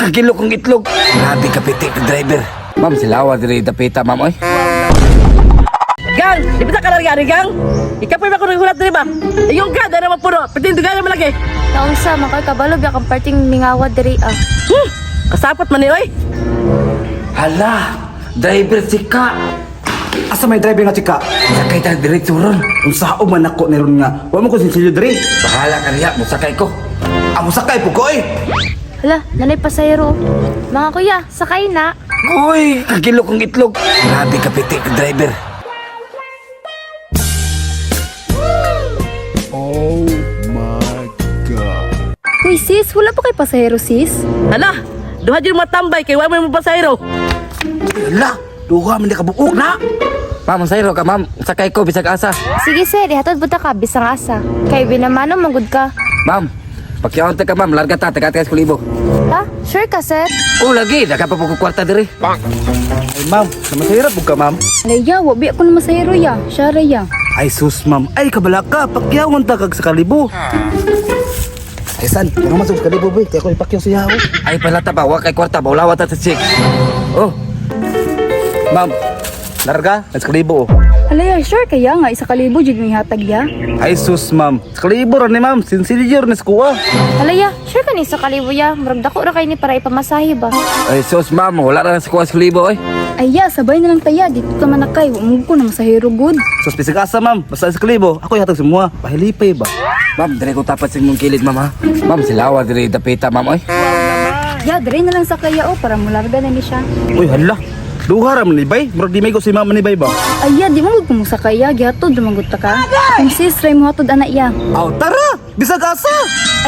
Kakilo kong itlog. Grabe ka pitik, driver. Ma'am, silawa diri dapita, ma'am oy. Gang, di ba ka larga gang? Ikapoy ba ko naghulat diri ba? Iyong ka, dara mapuno. Pitindugan naman lagi. Naunsa man kay kabalo biya kang parting mingawa diri ah. Kasapot man ni oy. Hala, driver sika. Asa may driver nga chika? Sakay ta diretso ron. Unsa man ako ni ron nga. Wa mo ko sinsilyo diri. Bahala ka riya, musakay ko. Amo sakay po ko eh. Hala, nanay pasahero. Mga kuya, sakay na. Uy, kakilo kong itlog. Grabe ka pitik, driver. Oh my God. Uy sis, wala pa kay pasahero sis? Hala, duha jud matambay kay wa may mapasayro. Hala, duha man di ka buok na. Ma'am, sayro ka, ma'am. Sakay ko bisag asa. Sige sir, ihatod buta ka bisang asa. Kay binamano manggod ka. Ma'am, pakiaon ta ka, ma'am. Larga ta, taga tagas kulibo. Ha? Sure ka sir? Oh, lagi, daga pa po ko kwarta diri. Ay ma'am, namasahira po ka ma'am. Alaya, wa bi ako na masahero ya. Siya ra ya. Ay sus ma'am, ay kabala ka, pakyawan ta kag sa kalibo. Ay san, mga masuk sa kalibo boy, kaya ko ipakyaw siya ako. Ay pala ta ba, wa kay kwarta, bawlawa ta sa chick. Oh. Ma'am, Larga, sa kalibo. oh. Alaya, sure kaya nga 1,000 jud may hatag ya. Ay sus ma'am, sa kalibo ra ni ma'am, sinsilyo ra ni sa kuha. Halaya, sure ka ni sa kalibo ya. Murag dako ra kay ni para ipamasahe ba. Ay sus ma'am, wala ra sa kuha sa kulibo oy. Aya, sabay na lang taya dito ta manakay, wa mo ko na masahero gud. Sus bisag asa ma'am, basta sa kalibo, ako ihatag sa mua. Pahilipay ba? Ma'am, diri ko tapat sa imong kilid, ma'am ha. Ma'am, silawa diri dapita, ma'am oy. Ya, dre na lang sa kaya o para mularga na ni siya. Uy hala, duha ra man ni bay, murag di may ko si ma'am ni bay ba. Aya, di mo gud kumusakay ya, gihatod dumagot ta ka. Kung sis, try mo hatod ana ya. Aw tara, bisag asa.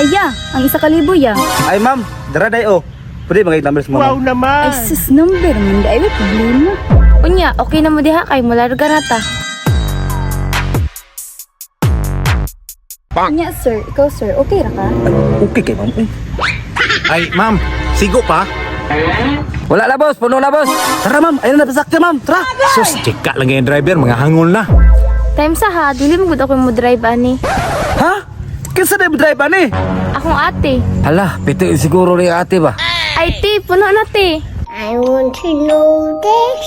Aya, ang 1,000 ya. Ay ma'am, dara day oh. Pwede mga number sa ma'am. Ay sis, number man di ay may problema. Unya, okay na mo diha kay mularga na ta. Nya sir, ikaw sir, okay ra ka? Ay, okay kay ma'am. Uy. Ay, ma'am, sigo pa. Wala na boss, puno na boss. Tara ma'am, ayun na pasakya ma'am, tara. Sus, chika lang yung driver, mga hangol na. Time sa ha, dili mo gud ako mo drive ani. Ha? Kinsa na drive ani? Akong ate. Hala, piti siguro ni ate ba? Ay te, puno na te. I want to know this.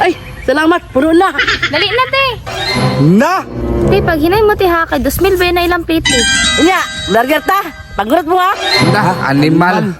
Ay, salamat, puno na. Dali na te. Na! Te, pag hinay mo te ha, kay 2,000 ba na ilang plate eh. Unya, larga ta. Panggurat mo ha. Na, animal.